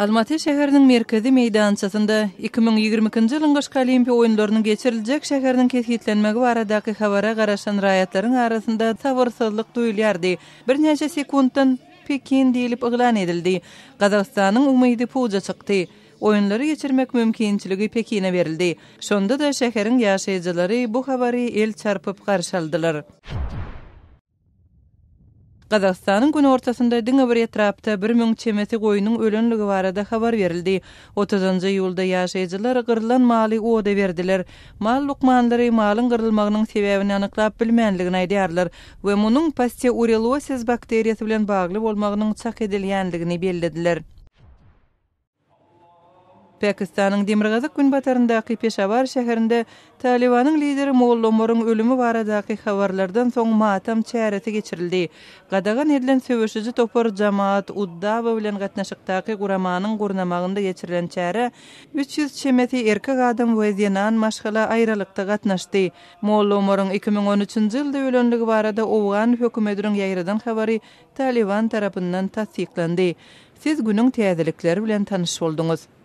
Almaty şäheriniň merkezi meýdançasynda 2022-nji ýylyň gyşky Olimpiýa oýunlarynyň geçiriljek şäheriniň kesgitlenmegi baradaky habara garaşan raýatlaryň arasynda sabyrsyzlyk duýulýardy. Birnäçe sekuntdan Pekin diýlip yglan edildi. Gazagystanyň umydy puja çykdy. Oýunlary geçirmek mümkinçiligi Pekine berildi. Şonda-da şäheriň ýaşaýjylary bu habary el çarpyp garşy aldylar. Gazagystanyň günortasynda diňe bir etrapda 1000 çemesi goýnuň ölenligi barada habar berildi. Otuzynjy iýulda ýaşaýjylar gyrlan maly oda berdiler. Mal lukmanlary malyň gyrylmagynyň sebäbini anyklap bilmänligini aýdýarlar we munuň pasteurellosis bakteriýasy bilen bagly bolmagynyň çak edilýänligini bellediler. Pakistanyň demirgazyk-günbataryndaky Peşawar şäherinde Talybanyň lideri Molla Omaryň ölümi baradaky habarlardan soň matam çäresi geçirildi. Gadagan edilen söweşiji topar Jamaat ud-Dawa bilen gatnaşykdaky guramanyň gurnamagynda geçirilen çärä 300 çemesi erkek adam we zenan maşgala aýralykda gatnaşdy. Molla Omaryň 2013-nji ýylda ölenligi barada owgan hökümetiniň ýaýradan habary Talyban tarapyndan tassyklandy. Siz günüň täzelikleri bilen tanyş bolduňyz.